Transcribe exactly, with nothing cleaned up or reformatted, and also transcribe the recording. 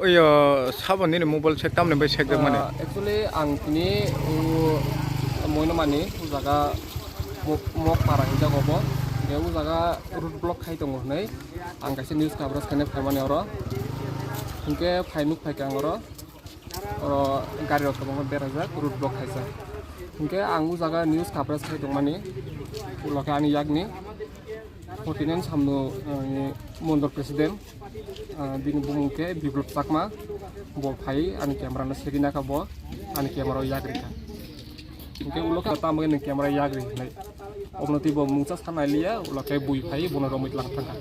Oyo, sabo nini mobile sek tamni bai sek mani. Ah, actually, ang tini, uh, Moinamani, o jaga Mok, Mok para hinjak obo. Hingke o jaga road block khai tongo hinui ang kaisa news coverage khaina phaimani oro. Hingke phai nuk phaikha ang oro. Oro gari rok kwbangma berajak, road block khaijak. Hingke ang o jaga news coverage khai tongmani, ulo khe ani yakni Hotinan samno, eh, mondol president, eh, bini bumung khe Biplop Chakma, bo phai ani camera no seri nakha bo, ani camera o yak rikha. Hingke ulo khe tamo ni camera yak ri hinai. Obno tei bo mungsa sanai liya, ulo khe bui phai bono romwi tlang thangkha.